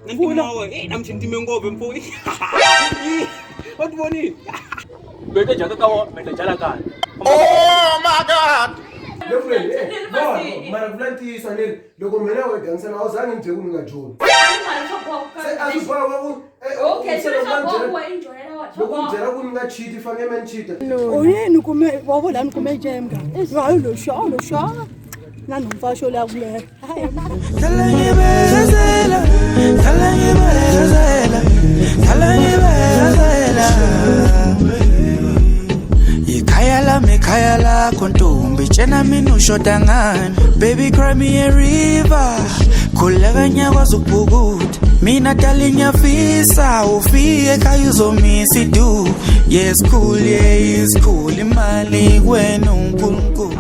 Na ntima wa wena. Eh, namuntlha ni time ngopfu mfo. Wa ti vonile? Mi ta dyaka ka wona, mi ta dyala kaya. Oh my God! Lefuleni, mara vula ntiyiso a ni ri loko mina we gangisana a wu zangi ni byele ku ni nga joli. Se a swi boha ku Okay, se swilo loko swa va ni byela boha ku enjoyela wa loko ni byela ku ni nga cheat fanele ma ni cheat. U yini kume wa vula ni kume jemga hayi loxa loxa na nhumfa xo leha ku leha Hlala ngibekezela, hlala ngibekezela, hlala ngibekezela. Ikhaya lami ikhaya lakho ntombi tshena mina ushoda ngani baby cry me a river khuleka nyakwazi ukubhukuda mina dali ngiyafisa ufike ekhaya uzomisa idu yes cool yeah is cool imali kwena uNkulunkulu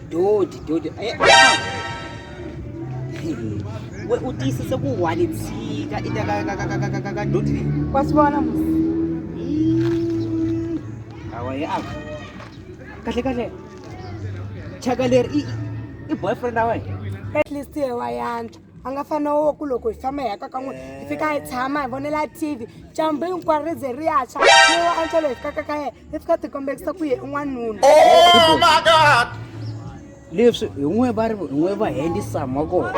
Dodi, dodi. Eh, we u tiyisise ku wa ni tshika i ta ka ka ka ka ka ka ka dodi leyi. Wa swi vona musi. Hawa ye a kahle kahle chaka leri i i boyfriend ya wena. At least ye wa yantswa a nga fani na wo ku loko hi famba hi ya ka ka n'wina hi fika hi tshama hi vonela TV dyambu hinkwaro ri ze ri ya tshwa loyi wa antswa loyi hi fikaka ka yena hi fika tikombekisa ku ye i n'wanuna. Oh my God! Leswi hi n'we va ri hi n'we va handsome wa kona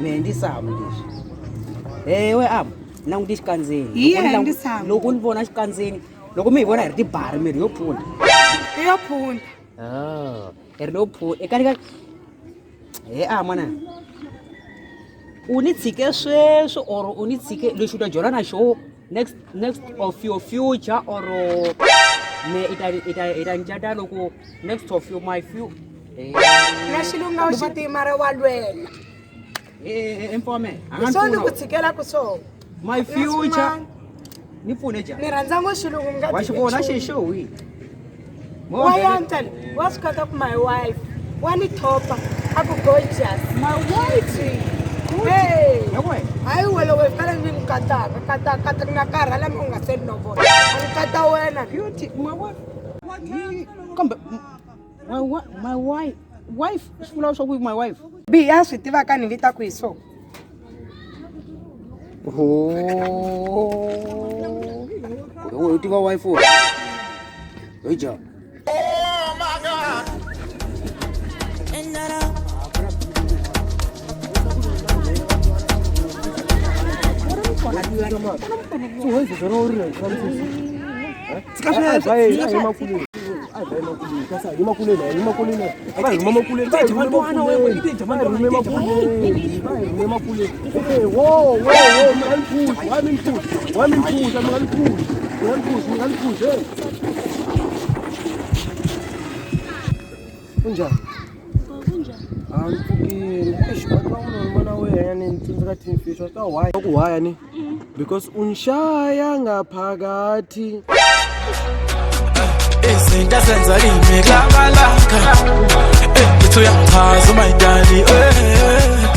mi handsome leswi ewe a languti xikandzeni Hi Loko ni handsome. loko ni vona xikandzeni loko mi hi vona hi ri tibari miri yo phunta I yo phunta. Oh, hi ri yo phunta eka ka he a mana u ni tshike sweswi or u ni tshike lexi u ta jola na xo next next of your future or me i ta i ta i ta ni cata loko next of your my few Na xilungu a wu xi tivi mara wa lwela. mfome a nga Hi swona ni ni ku pfuna tshikelaka swona. my Na future swin'wana. ni pfune njhani Ni rhandza ngo xilungu nga wa xi tivi vona nchumu. xi xo wi Wa yantswa le, wa swi kota ku my wife wa ni thopa a ku gorgeous. My wife. Hey. Yakwe. Hayi wena wena fika ni ni kataka kata kata na karhala mi u nga se ni lovola. A ni kata wena. Beauty, my wife. Kambe my my wife wife swi vula swa ku my wife. B ya swi tiva ka ni vita ku hi so. Oh. U tiva wife wa. Hi ja. Oh my God! Tshika sweswo, a hi makuleni. A hi makuleni, kasi a hi makuleni, a hi makuleni. A va hi rhuma makuleni, va hi rhume makuleni. Va hi rhume makuleni, va hi rhume makuleni. Hey, wo, wo, wo, mi nga ni phushi, why mi ni phushi? Why mi ni phusha, mi nga ni phushi. Mi nga ni phushi, mi nga ni phushi, hey. Kunjani? A ni pfukile. Eish, but na vona n'wana wa wena ni tsundzuka Tin Fish, wa swi tiva why? Ku why ni? Because unishaya ngaphakathi. Izinto azenza kimi klabalaka. Eh, ngithi uyangichaza umayidali. Eh.